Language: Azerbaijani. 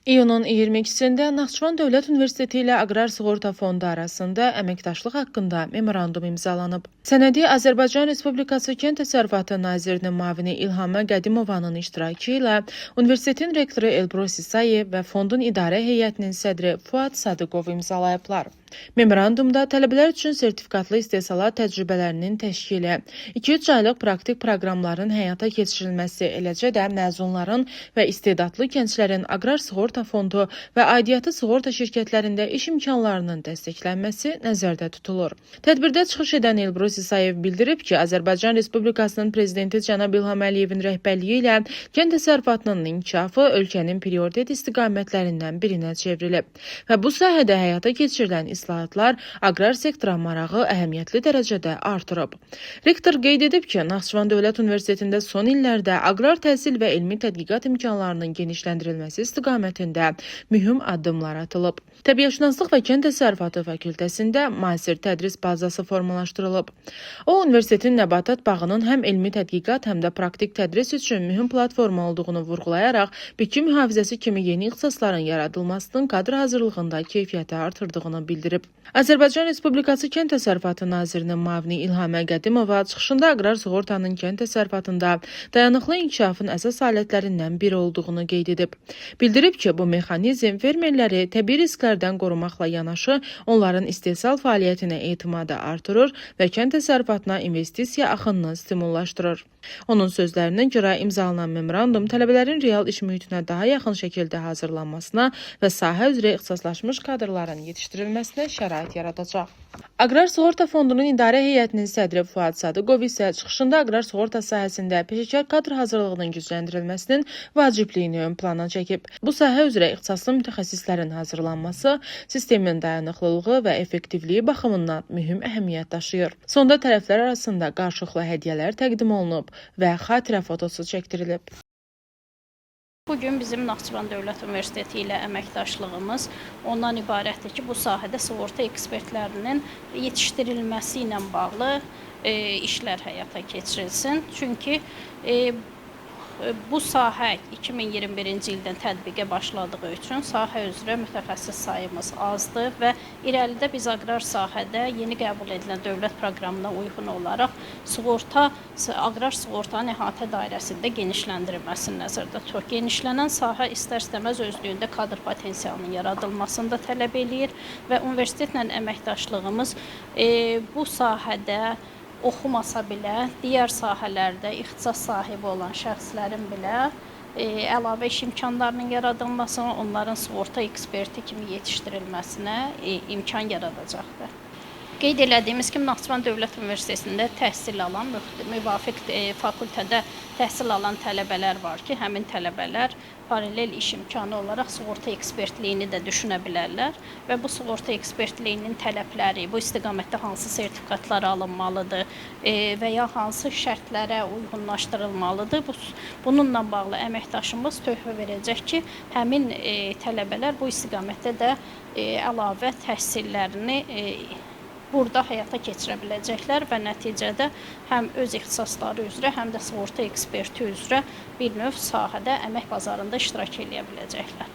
İyunun 22-sində Naxçıvan Dövlət Universiteti ilə Aqrar Sığorta Fondu arasında əməkdaşlıq haqqında memorandum imzalanıb. Sənədi Azərbaycan Respublikası Kənd Təsərrüfatı Nazirinin müavini İlhamə Qədimovanın iştirakı ilə universitetin rektoru Elbrus İsayev və fondun idarə heyətinin sədri Fuad Sadıqov imzalayıblar. Memorandumda tələbələr üçün sertifikatlı istehsalat təcrübələrinin təşkili, 2-3 aylıq praktik proqramların həyata keçirilməsi, eləcə də məzunların və istedadlı gənclərin Aqrar Sığorta Fondu və aidiyyatı sığorta şirkətlərində iş imkanlarının dəstəklənməsi nəzərdə tutulur. Tədbirdə çıxış edən Elbrus İsayev bildirib ki, Azərbaycan Respublikasının prezidenti cənab İlham Əliyevin rəhbərliyi ilə kənd təsərrüfatının inkişafı ölkənin prioritet istiqamətlərindən birinə çevrilib və bu sahədə həyata keçirilən islahatlar aqrar sektora marağı əhəmiyyətli dərəcədə artırıb. Rektor qeyd edib ki, Naxçıvan Dövlət Universitetində son illərdə aqrar təhsil və elmi tədqiqat imkanlarının genişləndirilməsi istiqamətində mühüm addımlar atılıb. Təbiətşünaslıq və Kənd Təsərrüfatı fakültəsində müasir tədris bazası formalaşdırılıb. O, universitetin nəbatat bağının həm elmi tədqiqat, həm də praktik tədris üçün mühüm platforma olduğunu vurğulayaraq, bitki mühafizəsi kimi yeni ixtisasların yaradılmasının kadr hazırlığında keyfiyyəti artırdığını bildirib. Azərbaycan Respublikası Kənd Təsərrüfatı Nazirinin müavini İlhamə Qədimova çıxışında aqrar sığortanın kənd təsərrüfatında dayanıqlı inkişafın əsas alətlərindən biri olduğunu qeyd edib. Bildirib ki, bu mexanizm fermerləri təbii risklərdən qorumaqla yanaşı, onların istehsal fəaliyyətinə etimadı artırır və kənd təsərrüfatına investisiya axınını stimullaşdırır. Onun sözlərinə görə imzalanan memorandum tələbələrin real iş mühitinə daha yaxın şəkildə hazırlanmasına və sahə üzrə ixtisaslaşmış kadrların yetişdirilməsinə şərait yaradacaq. Aqrar Sığorta Fondunun idarə heyətinin sədri Fuad Sadıqov isə çıxışında aqrar sığorta sahəsində peşəkar kadr hazırlığının gücləndirilməsinin vacibliyini ön plana çəkib. Bu sahə üzrə ixtisaslı mütəxəssislərin hazırlanması sistemin dayanıqlılığı və effektivliyi baxımından mühüm əhəmiyyət daşıyır. Sonda tərəflər arasında qarşılıqlı hədiyyələr təqdim olunub və xatirə fotosu çəkdirilib. Bugün bizim Naxçıvan Dövlət Universiteti ilə əməkdaşlığımız ondan ibarətdir ki, bu sahədə sığorta ekspertlərinin yetişdirilməsi ilə bağlı işlər həyata keçirilsin. Çünki bu sahə 2021-ci ildən tətbiqə başladığı üçün sahə üzrə mütəxəssis sayımız azdır və irəlidə biz aqrar sahədə yeni qəbul edilən dövlət proqramına uyğun olaraq sığorta, aqrar sığortanın əhatə dairəsində genişləndirilməsini nəzərdə tuturuq. Genişlənən sahə istər-istəməz özlüyündə kadr potensialının yaradılmasını da tələb eləyir və universitetlə əməkdaşlığımız bu sahədə oxumasa belə, digər sahələrdə ixtisas sahibi olan şəxslərin belə əlavə iş imkanlarının yaradılmasına, onların sığorta eksperti kimi yetişdirilməsinə imkan yaradacaqdır. Qeyd elədiyimiz kimi Naxçıvan Dövlət Universitetində təhsil alan, müvafiq fakültədə təhsil alan tələbələr var ki, həmin tələbələr paralel iş imkanı olaraq sığorta ekspertliyini də düşünə bilərlər və bu sığorta ekspertliyinin tələbləri, bu istiqamətdə hansı sertifikatlar alınmalıdır və ya hansı şərtlərə uyğunlaşdırılmalıdır. Bununla bağlı əməkdaşımız töhfə verəcək ki, həmin tələbələr bu istiqamətdə də əlavə təhsillərini burada həyata keçirə biləcəklər və nəticədə həm öz ixtisasları üzrə, həm də sığorta eksperti üzrə bir növ sahədə əmək bazarında iştirak eləyə biləcəklər.